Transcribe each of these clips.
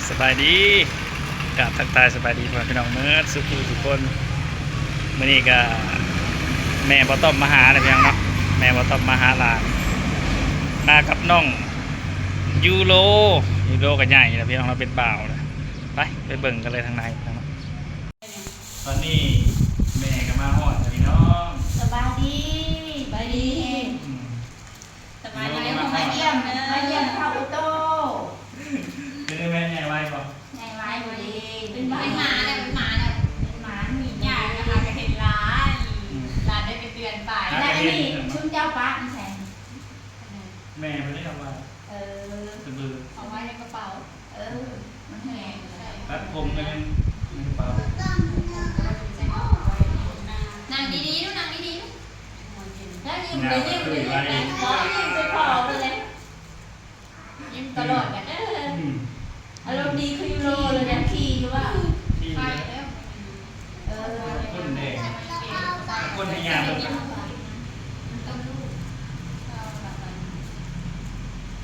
ສະບາຍດີ ກາບທັກທາຍສະບາຍດີພໍ່ແມ່ພີ່ນ້ອງເໝິດສູ່ຜູ້ສູ່ຄົນ. ມື້ນີ້ກະແມ່ບ່າວຕ້ອມມາຫາແລ້ວພີ່ນ້ອງເນາະ, ແມ່ບ່າວຕ້ອມມາຫາຫຼານ ມາກັບນ້ອງຢູໂຣ. ຢູໂຣກະໃຫຍ່ແລ້ວພີ່ນ້ອງເນາະ, ເປັນບ່າວແລ້ວ. ໄປ ໄປເບິ່ງກັນເລີຍທາງໃນພີ່ນ້ອງເນາະ. ຕອນນີ້ແມ່ກະມາຮອດແລ້ວພີ່ນ້ອງ. ສະບາຍດີ. ສະບາຍດີ. ອືມ ສະບາຍດີ. ມາຢ້ຽມ ມາຢ້ຽມທ້າວອຸໂຕ. ເປັນໄດແມ່ ໃຫຍ່ໄວບໍ່? ໃຫຍ່ໄວຢູ່ເດ. ເປັນໝາແລ້ວ ເປັນໝາແລ້ວ ເປັນໝາ. ຍາກະຫາກະເຫັນຫຼານ ອືມ ຫຼານໄດ້ເປັນເດືອນປາຍ. ແລ້ວອັນນີ້ຊຸມເຈົ້າປະຢູ່ໃສ? ແມ່ເພິ່ນໄດ້ເອົາໄວ້. ເອີ ເອົາໄວ້ໃນກະເປົາ. ເອີ ມັນແຫ້ງ. ຕັດຜົມກະຍັງໃນກະເປົາ. ນັ່ງດີໆ ລູກ ນັ່ງດີໆ ລູກ. ແລ້ວຍິ້ມ ຍິ້ມ ຍິ້ມໃສ່ພໍ່ເພິ່ນເລີຍ. ຍິ້ມຕະຫຼອດແຫຼະ. ອືມ ອາລົມດີຄືຢູໂຣເລີຍນະ. ຂີ່ຢູ່ວ່າ ຂີ່ຢູ່ແລ້ວ. ເອີ ຄົນແດງ ຄົນໃຫ້ຍາເບິ່ງ.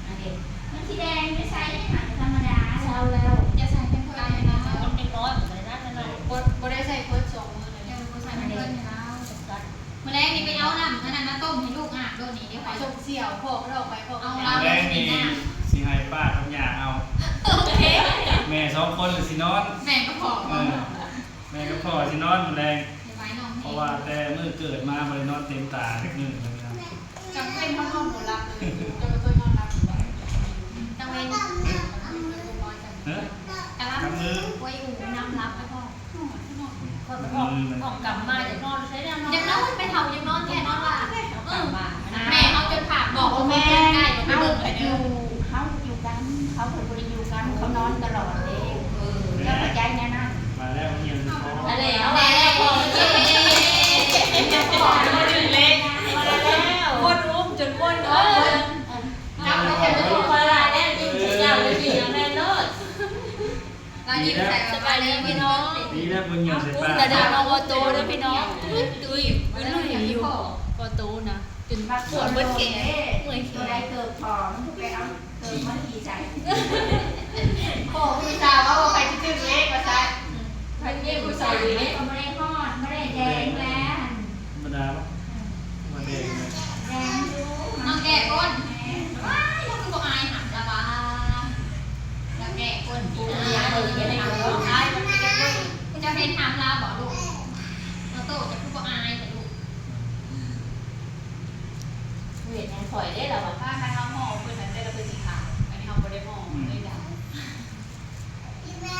ອັນນີ້ມັນຊິແດງໄປໃສຫັ້ນ ທຳມະດາ. ເຊົາແລ້ວ ຢ່າໃສ່ແພມເພີສນະ ມັນເດັກນ້ອຍບໍ່ໄດ້ນັ້ນນະ. ບໍ່ ບໍ່ໄດ້ໃສ່ແພມເພີສສອງມື້ແລ້ວ. ເອີ ບໍ່ໃສ່ແພມເພີສໃຫ້ລາວ. ມື້ແລງນີ້ໄປເອົານ້ຳອັນນັ້ນມາຕົ້ມໃຫ້ລູກອາບໂລດນີ້. ດຽວຂ້ອຍສົ່ງສຽວພໍ່ມັນອອກໄປ. ພໍ່ ເອົາ ມື້ແລງນີ້ຊິໃຫ້ປ້າກັບຍ່າເອົາ. ໂອເຄ ແມ່ສອງຄົນລະຊິນອນ. ແມ່ກັບພໍ່ ເອີ ແມ່ກັບພໍ່ຊິນອນມື້ແລງ ເພາະວ່າແຕ່ມື້ເກີດມາບໍ່ໄດ້ນອນເຕັມຕາຈັກມື້ເລີຍ. ກາງເວັນເຮົານອນບໍ່ຫຼັບເລີຍ. ເຈົ້າກໍເຄີຍນອນຫຼັບຢູ່ບໍ່? ກາງເວັນ ເອີ ກະຫຼັບ ໂອ້ຍ ອູ້ ນອນຫຼັບໄປພໍ. ຂ້ອຍບອກ ອອກກັບມາຢາກນອນໃສແລ້ວເນາະ. ຢາກນອນ ແມ່ເຖົ້າຢາກນອນແທ້ນອນວ່າ. ເອີ ແມ່ເຮົາຈົນຝາກບອກຄົນໃກ້ວ່າໄປເບິ່ງໃຫ້ເດີ. ເຮົາຢູ່ກັນ ເຂົາເພິ່ນບໍ່ໄດ້ຢູ່ກັນ ເຂົານອນຕະຫຼອດເດ້. ເອີ ເຈົ້າເຂົ້າໃຈແນວນັ້ນ. ມາແລ້ວ ເອົາແລ້ວ ມາແລ້ວ ພໍ່ເພິ່ນເລີຍ. ຄົນອຸ້ມຈົນຄົນເນາະ. ເຈົ້າເຂົ້າໃຈແລ້ວ ຍິ້ມໃສ່ເຈົ້າ ຍິ້ມໃສ່ແມ່ໂລດ. ລາວຍິ້ມໃສ່. ສະບາຍດີພີ່ນ້ອງ. ດີແລ້ວບໍ່ຍິ້ມໃສ່ປ້າ. ສະບາຍດີນ້ອງໂອໂຕເດີພີ່ນ້ອງ. ຕຸ້ຍ ຕຸ້ຍ ຕຸ້ຍຢູ່ ໂອໂຕນະ ຈົນປວດເບິດແຂນ ເມື່ອຍແຂນ. ໄດ້ເກີບພໍ ມັນຄືໄປເອົາເກີບມາຂີ່ໃສ່. ພໍ່ຜູ້ສາວເວົ້າວ່າໃຜຊິຖືກເລກວ່າຊັ້ນ. ເພິ່ນມີຜູ້ສອນຢູ່ນີ້. ກໍບໍ່ໄດ້ຮອດ ບໍ່ໄດ້ແດງແລ້ວ. ທຳມະດາບໍ່? ອືມ ມາແດງເລີຍ. ແດງຢູ່. ນ້ອງແກ້ກົ້ນ. ວ້າຍ ລາວຄືບໍ່ອາຍຫຳລາວວ່າ. ລາວແກ້ກົ້ນ. ອາຍ ເບິ່ງ ເບິ່ງ ເບິ່ງ ເບິ່ງ. ຈະເປັນຫຳລາວບໍ່ລູກ? ໂຕໂຕ ຈະຄືບໍ່ອາຍແທ້ລູກ? ເຮັດຫຍັງຂ້ອຍເດ້ລາວວ່າ. ຖ້າ ຖ້າເຮົາຫໍ່ເພິ່ນນັ້ນແຕ່ລະເພິ່ນຊິຂາວ. ອັນນີ້ເຮົາບໍ່ໄດ້ຫໍ່ ອືມ ເລີຍດຳ.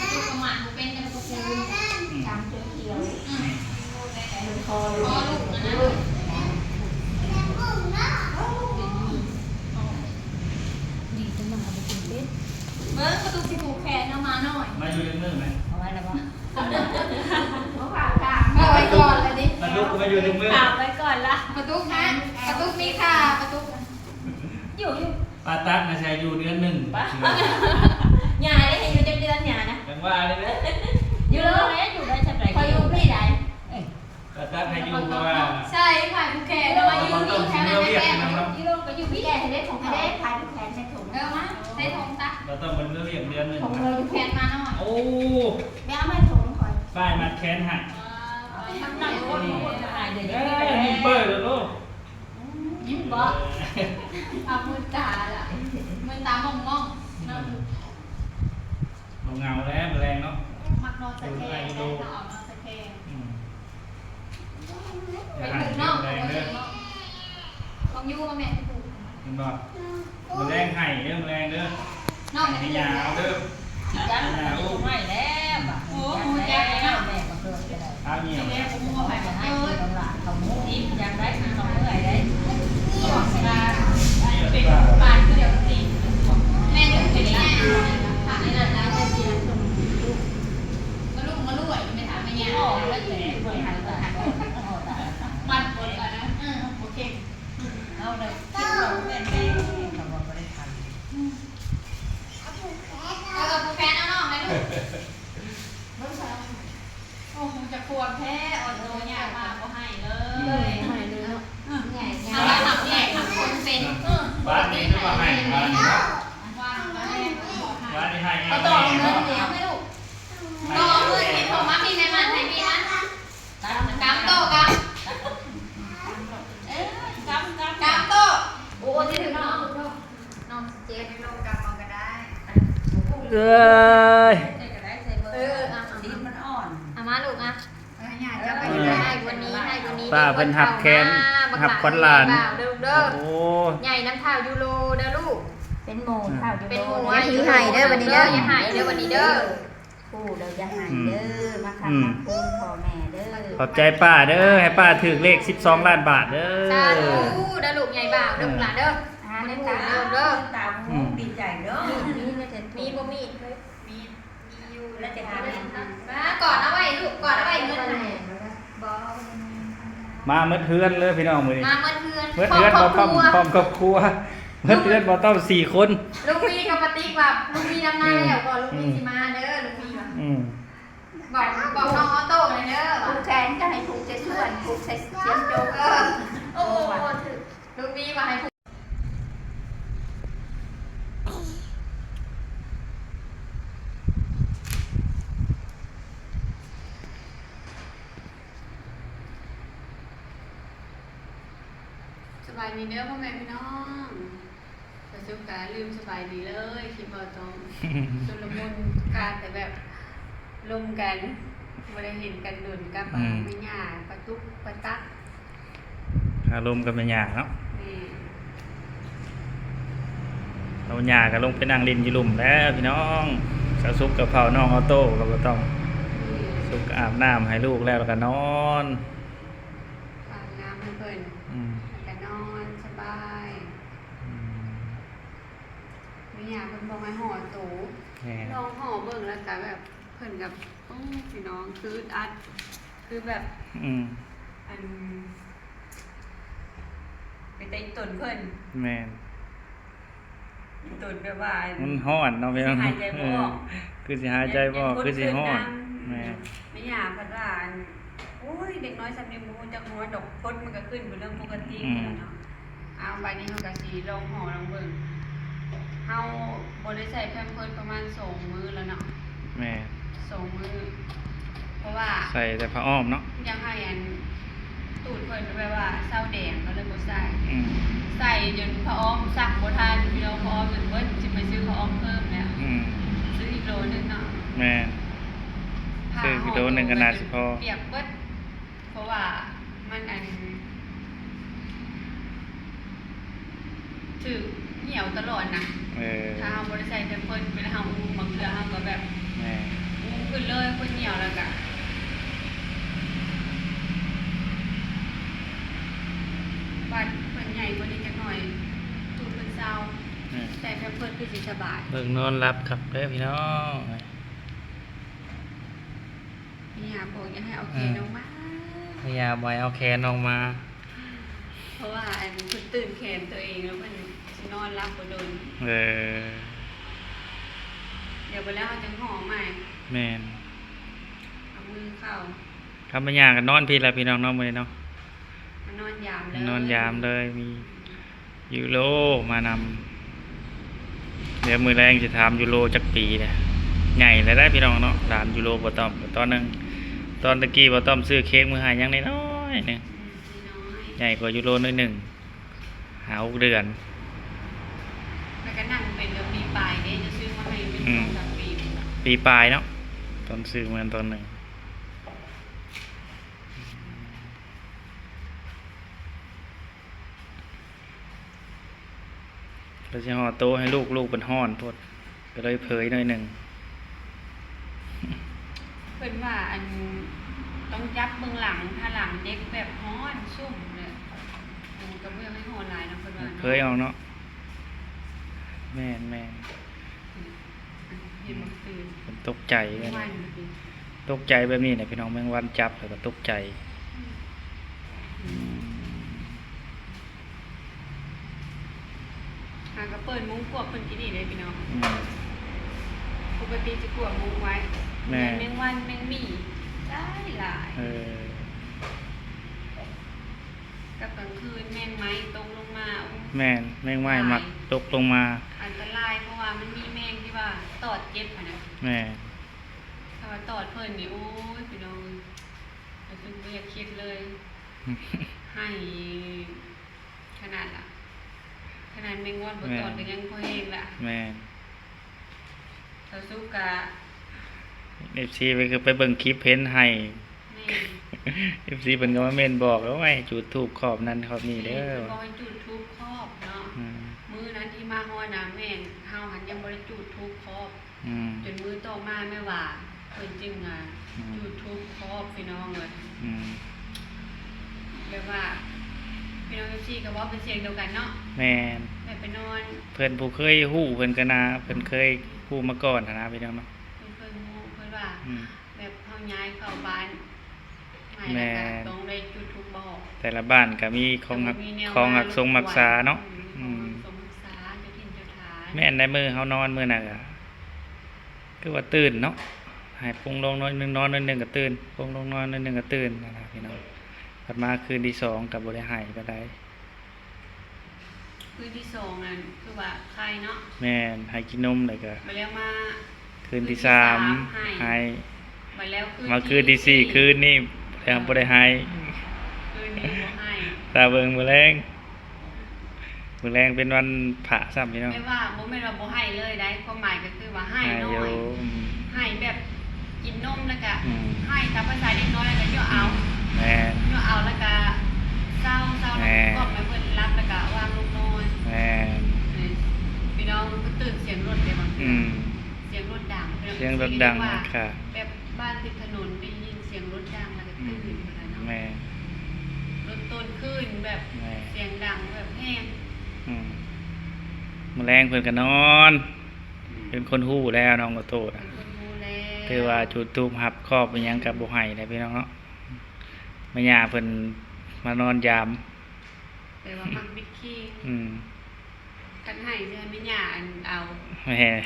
ປະຕູກະໝານບໍ່ເປັນ ແຕ່ປະຕູ ອືມ ດຳຈົນຂຽວ. ອືມ ແມ່ນ. ຄໍລູກ ຄໍລູກນະ. ດີແຕ່ໝາບໍ່ເປັນເປັດ. ເບິ່ງປະຕູຊິຜູກແຂນເອົາໝານ້ອຍ. ມາຢູ່ຈັກມື້ແມ່? ເອົາໄວ້ແລ້ວບໍ່? ບໍ່ຝາກຖາມ ເອົາໄວ້ກ່ອນລະເດ້. ປະຕູມາຢູ່ຈັກມື້? ຖາມໄວ້ກ່ອນລະ. ປະຕູຮະ ປະຕູມີຄ່າ ປະຕູ. ຢູ່ ຢູ່. ປາຕັດນະໃຊ້ຢູ່ເດືອນໜຶ່ງ. ປະ ຍ່າໄດ້ໃຫ້ຢູ່ຈັກເດືອນຍ່ານະ? ຈັ່ງວ່ານີ້ແຫຼະ. ຢູ່ໂລກແລ້ວຢູ່ໄດ້ຈຳໃດ. ຂ້ອຍຢູ່ພີ້ໃດ. ເອີ ປາຕັດໃຫ້ຢູ່ ເພາະວ່າ ໃຊ່ ຝາກຜູກແຂນ ຢູ່ໂລກ ມາຢູ່ຢູ່ແຖວນັ້ນແຫຼະ. ຢູ່ໂລກໄປຢູ່ພີ້. ແກະໃຫ້ໄດ້ຖົງ ໃຫ້ໄດ້ ຝາກຜູກແຂນໃສ່ຖົງ. ເອີ ມາໃສ່ຖົງຊະ. ບໍ່ຕ້ອງເປັນມື້ວຽກເດືອນໜຶ່ງ. ຖົງເລີຍ ຜູກແຂນມານ້ອຍ. ໂອ້ ໄປເອົາມາຖົງຂ້ອຍ. ຝາກມັດແຂນໃຫ້. ມັນນັ່ງຄົນ ເອີ ເດີ ຍິ້ມເປີດເລີຍໂລດ. ຍິ້ມບໍ່? ເອີ ເອົາມືຕາລະ ມືຕາມອງໆ ເນາະ. ບໍ່ເຫງົາແລ້ວມື້ແລງເນາະ. ມັກນອນສະແຄງ ເອີ ເອົານອນສະແຄງ. ອືມ ໄປຜູກນ້ອງ ຂອງຢູມາແມ່ຜູກ. ເຫັນບໍ່? ມື້ແລງໃຫ້ເດີ ມື້ແລງເດີ. ນ້ອງໃຫ້ຍາເອົາເດີ. ຈັກໃຫ້ແລ້ວ ໂອ້ ຈັກແລ້ວ. ແມ່ກໍເກີດກໍໄດ້ ເອົານີ້ ແມ່ບໍ່ຮູ້ວ່າໃຜເກີດ. ເອົາໝູອີກຢ່າງໃດ ເຂົາເມື່ອຍເດ້. ເປັນບາດຄືດຽວກັນຕິ ແມ່ນເປັນໄດ້. ມາລຸກມາລຸກໄປຖາມແມ່ຍ່າ. ມັນຄົນກັນນະ. ເອີ ໂອເຄ. ເຮົາໄດ້ຄິດວ່າແມ່ນແມ່ ເຂົາວ່າບໍ່ໄດ້ທຳ. ເອີ ຜູ້ແຟນເອົານ້ອງໄດ້ລູກ. ໂອ້ ຮູ້ຈັກຄວາມແທ້ ອອນໂຕຍາກມາບໍ່ໃຫ້ເລີຍ. ເອີ ໃຫ້ເລີຍເນາະ. ເອີ ເອົາໄວ້ຮັບແຂກຮັບຄົນເປັນ. ເອີ ບາດນີ້ຄືວ່າໃຫ້ ບາດນີ້ເນາະ. ວ່າ ວ່າ ວ່າໄດ້ໃຫ້ ເອົາຕໍ່ເງິນນີ້ ເອົາໃຫ້ລູກ ຕໍ່ເງິນນີ້ ໂທມາພີ່ແມ່ ມັນໃຫ້ພີ່ນະ ກຳໂຕະ ກຳ ເອີ ກຳ ກຳ ກຳໂຕະ ໂອ້ ຊິຖືກນ້ອງ ນ້ອງຊິເຈັບ ໃຫ້ນ້ອງກຳເອົາກໍໄດ້ ເອີຍ ໃສ່ກໍໄດ້ ໃສ່ເບີ ເອີ ເອີ ເອົາ ຊີ້ນມັນອ່ອນ ເອົາມາລູກ ອ່ະ ເອີ ໃຫ້ກວ່ານີ້ ໃຫ້ກວ່ານີ້ ປ້າເພິ່ນຮັບແຂນ ຮັບຂວັນຫຼານ ເດີລູກເດີ ໂອ້ ໃຫຍ່ນຳທ້າວຢູໂຣເດີລູກ ເປັນໝູທ້າວຢູໂຣ ເປັນໝູ ຢ່າຂີ້ໄຫ້ເດີບັດນີ້ເດີ ຢ່າໄຫ້ເດີບັດນີ້ເດີ ຮູ້ແລ້ວຢ່າໄຫ້ເດີ ມາຄ້ຳມາຄູນພໍ່ແມ່ເດີ ຂອບໃຈປ້າເດີ ໃຫ້ປ້າຖືກເລກສິບສອງລ້ານບາດເດີ ສາທຸເດີລູກໃຫຍ່ບ່າວເດີ ຫຼານເດີ ອ່າ ເດີ ຕາ ເດີ ຕາ ດີໃຈເດີ ມີ ມີ ມີບໍ່ມີ ມີ ມີຢູ່ ແລ້ວຈະຫາເງິນ ອ່າ ກອດເອົາໄວ້ລູກ ກອດເອົາໄວ້ເງິນຫັ້ນ ບໍ່ ມາໝົດເຮືອນເລີຍພີ່ນ້ອງມື້ນີ້ ມາໝົດເຮືອນ ໝົດເຮືອນ ຄອບຄົວ ຄອບຄົວ ໝົດເຮືອນບໍ່ຕ້ອງສີ່ຄົນ ລຸງວີກັບປ້າຕິກວ່າລຸງວີດຳນາແລ້ວ ອືມ ກໍລຸງວີ ອືມ ຊິມາເດີ ລຸງວີວ່າ ອືມ ບອກ ບອກນ້ອງອໍໂຕ້ແດ່ເດີ ຜູກແຂນກໍໃຫ້ຜູກໃສ່ສ່ວນ ຜູກໃສ່ສຽມໂຈກ ເອີ ໂອ້ ຖືກ ລຸງວີວ່າໃຫ້ຜູກ ສະບາຍດີເດີພໍ່ແມ່ພີ່ນ້ອງ ປະສົບການລືມສະບາຍດີເລີຍ ຄິດບໍ່ຕ້ອງ ຊຸນລະມຸນ ຂາດແຕ່ແບບລົມກັນ ບໍ່ໄດ້ເຫັນກັນດົນ ກັບ ອືມ ແມ່ຍ່າປະຕຸກປະຕັກ ຄາລົມກັບແມ່ຍ່າເນາະ ແມ່ນ ເອົາຍ່າກໍລົງໄປນັ່ງຫຼິ້ນຢູ່ລຸ່ມແລ້ວພີ່ນ້ອງ ສາວສຸກກໍເຝົ້ານ້ອງອໍໂຕ້ກໍບໍ່ຕ້ອງ ແມ່ນ ສຸກກໍອາບນ້ຳໃຫ້ລູກແລ້ວ ແລ້ວກໍນອນ ອາບນ້ຳໃຫ້ເພິ່ນ ອືມ ແລ້ວກໍນອນສະບາຍ ອືມ ແມ່ຍ່າເພິ່ນບອກໃຫ້ຫໍ່ໂຕ ແມ່ນ ລອງຫໍ່ເບິ່ງແລ້ວກໍແບບ ເພິ່ນກໍ ໂອ້ ພີ່ນ້ອງ ຄືອຶດອັດ ຄືແບບ ອືມ ອັນ ເປັນຕາອີຕົນເພິ່ນ ແມ່ນ ອີຕົນແບບວ່າ ມັນຮ້ອນເນາະ ຊິຫາຍໃຈບໍ່ອອກ ເອີ ຄືຊິຫາຍໃຈບໍ່ອອກ ຄືຊິຮ້ອນ ແມ່ນ ແມ່ຍ່າເພິ່ນວ່າ ອັນ ໂອ້ຍ ເດັກນ້ອຍຊ່ຳນີ້ບໍ່ຮູ້ຈັກຮ້ອນດອກ ພົດມັນກໍຂຶ້ນເປັນເລື່ອງປົກກະຕິ ອືມ ແລ້ວເນາະ. ອ້າວ ບາດນີ້ເຮົາກໍຊິລອງຫໍ່ລອງເບິ່ງ ເຮົາບໍ່ໄດ້ໃສ່ແພມເພີດປະມານສອງມື້ແລ້ວເນາະ ແມ່ນ ສອງມື້ ເພາະວ່າໃສ່ແຕ່ຜ້າອ້ອມເນາະ ຢາກໃຫ້ອັນ ຕູດເພິ່ນແບບວ່າເຊົາແດງ ກໍເລີຍບໍ່ໃສ່ ອືມ ໃສ່ຈົນຜ້າອ້ອມຊັກບໍ່ທັນ ພີ່ນ້ອງ ຜ້າອ້ອມຈົນເບິດ ຊິໄປຊື້ຜ້າອ້ອມເພີ່ມແລ້ວ ອືມ ຊື້ອີກໂລໜຶ່ງເນາະ ແມ່ນ ຜ້າ ຊື້ອີກໂລໜຶ່ງກໍໜ້າຊິພໍ ປຽກເບິດ ເພາະວ່າມັນ ອັນ ຖືກຫ່ຽວຕະຫຼອດນະ ເອີ ຖ້າເຮົາບໍ່ໄດ້ໃສ່ແພມເພີດ ເວລາເຮົາອຸ້ມ ບາງເທື່ອເຮົາກໍແບບ ແມ່ນ ອຸ້ມຂຶ້ນເລີຍ ເພິ່ນຫ່ຽວແລ້ວກະ ບາດເພິ່ນໃຫຍ່ກວ່ານີ້ຈັກໜ້ອຍ ຕູດເພິ່ນເຊົາ ແມ່ນ ໃສ່ແພມເພີດຄືຊິສະບາຍ ເບິ່ງນອນຫຼັບຄັກເດີພີ່ນ້ອງ. ແມ່ຍ່າບອກຢ່າໃຫ້ເອົາແຂນອອກມາ ເອີ ແມ່ຍ່າບໍ່ໃຫ້ເອົາແຂນອອກມາ ເພາະວ່າອັນເພິ່ນຕື່ນແຂນຕົວເອງແລ້ວເພິ່ນຊິນອນຫຼັບບໍ່ດົນ ເອີ ດຽວໄປແລ້ວເຮົາຈັ່ງຫໍ່ໃໝ່ ແມ່ນ ເອົາມືເຂົ້າ ຄັນແມ່ຍ່າກໍນອນພີ້ແຫຼະພີ່ນ້ອງເນາະ ມື້ນີ້ເນາະ ມານອນຍາມເລີຍ ນອນຍາມເລີຍ ມີ ຢູໂຣມານຳ ດຽວມື້ແລງຊິຖາມຢູໂຣຈັກປີແລ້ວ ໃຫຍ່ແລ້ວເດ້ພີ່ນ້ອງເນາະ ຫຼານຢູໂຣບໍ່ຕ້ອມ ຕອນໜຶ່ງ ຕອນຕະກີ້ບໍ່ຕ້ອມຊື້ເຄ້ກມາໃຫ້ຍັງນ້ອຍໆໜຶ່ງ ອືມ ນ້ອຍໆ ໃຫຍ່ກວ່າຢູໂຣໜ້ອຍໜຶ່ງ ຫ້າຫົກເດືອນ ແລ້ວກໍນັ່ງເປັນແບບປີປາຍເດ້ ຈະຊື້ມາໃຫ້ເປັນ ອືມ ສອງສາມປີ ປີປາຍເນາະ ຕອນຊື້ມາຕອນໜຶ່ງ. ກໍຊິຫໍ່ໂຕໃຫ້ລູກ ລູກເພິ່ນຮ້ອນໂພດ ກໍເລີຍເຜີຍໜ້ອຍໜຶ່ງ ເພິ່ນວ່າ ອັນ ຕ້ອງຈັບເບື້ອງຫຼັງ ຖ້າຫຼັງເດັກແບບຮ້ອນຊຸ່ມເລີຍ ອັນ ກໍບໍ່ຢາກໃຫ້ຫໍ່ຫຼາຍເນາະ ເພິ່ນວ່າເນາະ ເຜີຍອອກເນາະ ແມ່ນໆ. ເຫັນບໍ່? ຕື່ນ ເພິ່ນຕົກໃຈ ແມ່ນ ຕົກໃຈແບບນີ້ແຫຼະພີ່ນ້ອງ ແມງວັນຈັບແລ້ວກໍຕົກໃຈ ອືມ ອືມ ຫາກໍເປີດມຸ້ງກວກເພິ່ນກິນອີກເດ້ພີ່ນ້ອງ ອືມ ປົກກະຕິຊິກວກມຸ້ງໄວ້ ແມ່ນ ແມງວັນແມງໝີ່ຫຼາຍໆ ເອີ ກັບກາງຄືນແມງໄມ້ຕົກລົງມາ ໂອ້ ແມ່ນ ແມງໄມ້ມັກຕົກລົງມາ ອັນຕະລາຍ ເພາະວ່າມັນມີແມງທີ່ວ່າ ຕອດເຈັບຫັ້ນນະ. ແມ່ນ. ຖ້າວ່າຕອດເພິ່ນນີ້ ໂອ້ຍ ພີ່ນ້ອງເອີຍ ຮູ້ສຶກບໍ່ຢາກຄິດເລີຍ ໄຫ້ຂະໜາດລະ ຂະໜາດແມງວັນບໍ່ຕອດ ແມ່ນ ກໍຍັງພໍແຮງລະ. ແມ່ນ. ສາວສຸກກະ ເອັຟຊີ ໄປ ໄປເບິ່ງຄລິບເຫັນໄຫ້. ແມ່ນ. ເອັຟຊີ ເພິ່ນກໍມາເມັ້ນບອກ ໂອ້ຍ ຈູດທູບຂອບນັ້ນຂອບນີ້ເດີ. ແມ່ນ ເພິ່ນບອກໃຫ້ຈູດທູບຂອບເນາະ. ອືມ ມື້ນັ້ນທີ່ມາຮອດນະ ແມ່ນ ເຮົາຫັ້ນຍັງບໍ່ໄດ້ຈູດທູບຂອບ. ອືມ ຈົນມື້ຕໍ່ມາແມ່ວ່າເພິ່ນຈຶ່ງ ອືມ ຈູດທູບຂອບ ພີ່ນ້ອງເອີຍ. ອືມ ແບບວ່າ ພີ່ນ້ອງເອັຟຊີກໍເວົ້າເປັນສຽງດຽວກັນເນາະ. ແມ່ນ. ແບບໄປນອນ ເພິ່ນຜູ້ເຄີຍຮູ້ ເພິ່ນກໍໜ້າ ເພິ່ນເຄີຍຮູ້ມາກ່ອນຫັ້ນນະ ພີ່ນ້ອງເນາະ. ເພິ່ນເຄີຍຮູ້ ເພິ່ນວ່າ ອືມ ແບບເຮົາຍ້າຍເຂົ້າບ້ານໃໝ່ ແມ່ນ ແລ້ວກໍຕ້ອງໄດ້ຈູດທູບບອກ. ແຕ່ລະບ້ານກໍມີຂອງຮັກ ແຕ່ບໍ່ມີແນວ ຂອງຮັກຊົງຮັກສາເນາະ. ອືມ ອືມ ຂອງຮັກຊົງຮັກສາ ເຈົ້າຖິ່ນເຈົ້າຖານ. ແມ່ນ ໃນມື້ເຮົານອນມື້ນັ້ນກໍ ຄືວ່າຕື່ນເນາະ ໃຫ້ປຸ້ງລົງໜ້ອຍໜຶ່ງ ນອນໜ້ອຍໜຶ່ງກໍຕື່ນ ປຸ້ງລົງນອນໜ້ອຍໜຶ່ງກໍຕື່ນຫັ້ນນະ ພີ່ນ້ອງ. ບັດມາຄືນທີສອງກໍບໍ່ໄດ້ໄຫ້ປານໃດ. ຄືນທີສອງນັ້ນຄືວ່າໄຂ້ເນາະ. ແມ່ນ ໃຫ້ກິນນົມ ແລ້ວກໍ ບາດແລ້ວມາ ຄືນທີສາມ ຄືນທີສາມໄຫ້ ໄຫ້ ບາດແລ້ວຄືນ ມາຄືນທີສີ່ ທີສີ່ຄືນນີ້ ແລ້ວບໍ່ໄດ້ໄຫ້. ຄືນນີ້ບໍ່ໄຫ້. ຖ້າເບິ່ງມື້ແລງ ມື້ແລງເປັນວັນພະຊ້ຳ ພີ່ນ້ອງ. ແຕ່ວ່າບໍ່ແມ່ນວ່າບໍ່ໄຫ້ເລີຍໃດ ຄວາມໝາຍກໍຄືວ່າໄຫ້ ໄຫ້ໜ້ອຍ ຢູ່ ອືມ ໄຫ້ແບບກິນນົມແລ້ວກະ ອືມ ໄຫ້ຕາມພາສາເດັກນ້ອຍ ແລ້ວກະຍົວະເອົາ. ອືມ ແມ່ນ. ຍົວະເອົາແລ້ວກະເຊົາ ເຊົາແລ້ວ ແມ່ນ ກະກອມໃຫ້ເພິ່ນຫຼັບ ແລ້ວກະວາງລົງນອນ. ແມ່ນ. ເອີ ພີ່ນ້ອງກໍຕື່ນສຽງລົດເດ້ບາງເທື່ອ. ອືມ ສຽງລົດດັງ ພີ່ນ້ອງ ສຽງລົດດັງ ເອັຟຊີ ກໍເອີ້ນວ່າ ແບບບ້ານຕິດຖະໜົນໄດ້ຍິນສຽງລົດດັງ ແລ້ວກໍ ອືມ ຕື່ນຫັ້ນນະເນາະ. ແມ່ນ. ລົດຕົ້ນຄືນແບບ ແມ່ນ ສຽງດັງແບບແຮງ. ອືມ ມື້ແລງເພິ່ນກໍນອນ ອືມ ເປັນຄົນຮູ້ແລ້ວ ນ້ອງໂອໂຕ້ນະ ເປັນຄົນຮູ້ແລ້ວ ຖືວ່າຈູດທູບຮັບຄອບອີ່ຫຍັງກໍບໍ່ໄຫ້ແລ້ວ ພີ່ນ້ອງເນາະ. ແມ່ຍ່າເພິ່ນມານອນຢາມ ແຕ່ວ່າມັກບິດຄີງ. ອືມ ຄັນໃຫ້ຊິໃຫ້ແມ່ຍ່າອັນເອົາ. ແມ່ນ.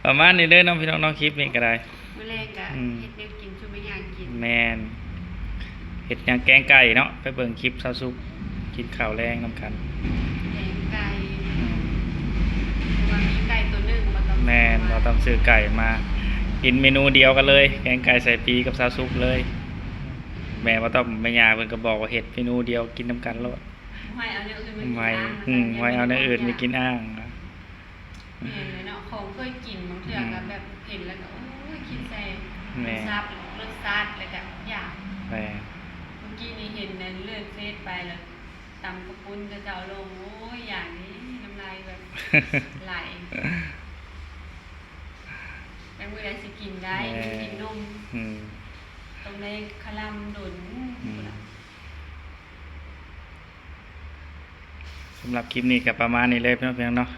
ປະມານນີ້ເດີເນາະ ພີ່ນ້ອງເນາະ ຄລິບນີ້ກໍໄດ້. ມື້ແລງກໍ ອືມ ເຮັດແນວກິນສູ່ແມ່ຍ່າກິນ. ແມ່ນ. ເຮັດຫຍັງ ແກງໄກ່ເນາະ ໄປເບິ່ງຄລິບສາວສຸກກິນເຂົ້າແລງນຳກັນ. ແກງໄກ່. ອືມ ແຕ່ວ່າມີໄກ່ຕົວໜຶ່ງ ບໍ່ຕ້ອງ ແມ່ນ ບໍ່ຕ້ອງຊື້ໄກ່ມາ ກິນເມນູດຽວກັນເລີຍ ແກງໄກ່ໃສ່ປີກັບສາວສຸກເລີຍ. ແມ່ບໍ່ຕ້ອງ ແມ່ຍ່າເພິ່ນກໍບອກວ່າເຮັດເມນູດຽວກິນນຳກັນໂລດ. ບໍ່ໃຫ້ເອົາແນວອື່ນມາກິນ ບໍ່ໃຫ້ ອືມ ບໍ່ໃຫ້ເອົາແນວອື່ນມາກິນອ້າງ. ແມ່ນແຫຼະເນາະ ຂອງເຄີຍກິນບາງເທື່ອ ອືມ ກໍແບບເຫັນແລ້ວກໍ ໂອ້ຍ ຄິດໃສ່ ແມ່ນ ຊາດ ລົດຊາດ ແລ້ວກໍຢາກ. ແມ່ນ. ມື້ກີ້ນີ້ເຫັນອັນເລື່ອນເຟສໄປແລ້ວ ຕຳກະປຸ້ນເຂົາເຈົ້າລົງ ໂອ້ຍ ຢາກນີ້ ນ້ຳລາຍແບບໄຫຼ. ແຕ່ມື້ໃດຊິກິນໄດ້ ແມ່ນ ກິນນົມ ອືມ ຕ້ອງໄດ້ຄະລຳດົນ ອືມ ພຸ້ນນະ. ສຳລັບຄລິບນີ້ກໍປະມານນີ້ເລີຍເນາະ ພີ່ນ້ອງເນາະ.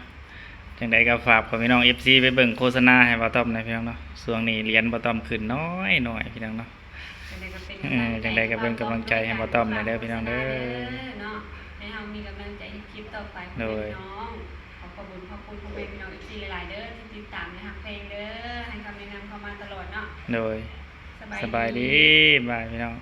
ຈັ່ງໃດກໍຝາກພໍ່ແມ່ພີ່ນ້ອງເອັຟຊີໄປເບິ່ງໂຄສະນາໃຫ້ບ່າວຕ້ອມແດ່ ພີ່ນ້ອງເນາະ. ຊ່ວງນີ້ຫຼຽນບ່າວຕ້ອມຂຶ້ນນ້ອຍໆ ພີ່ນ້ອງເນາະ. ຈັ່ງໃດກໍເປັນ ເອີ ກຳລັງໃຈ ຈັ່ງໃດກໍເປັນກຳລັງໃຈໃຫ້ບ່າວຕ້ອມແດ່ເດີ ພີ່ນ້ອງເດີ ເນາະ ໃຫ້ເຮົາມີກຳລັງໃຈເຮັດຄລິບຕໍ່ໄປ. ໂດຍ ພີ່ນ້ອງ ຂໍຂອບຄຸນຂອບຄຸນພໍ່ແມ່ພີ່ນ້ອງເອັຟຊີຫຼາຍໆເດີ ທີ່ຕິດຕາມ ແລະ ຮັກແພງເດີ ໃຫ້ຄຳແນະນຳເຂົ້າມາຕະຫຼອດເນາະ. ໂດຍ ສະບາຍດີ ສະບາຍດີ ບາຍ ພີ່ນ້ອງ.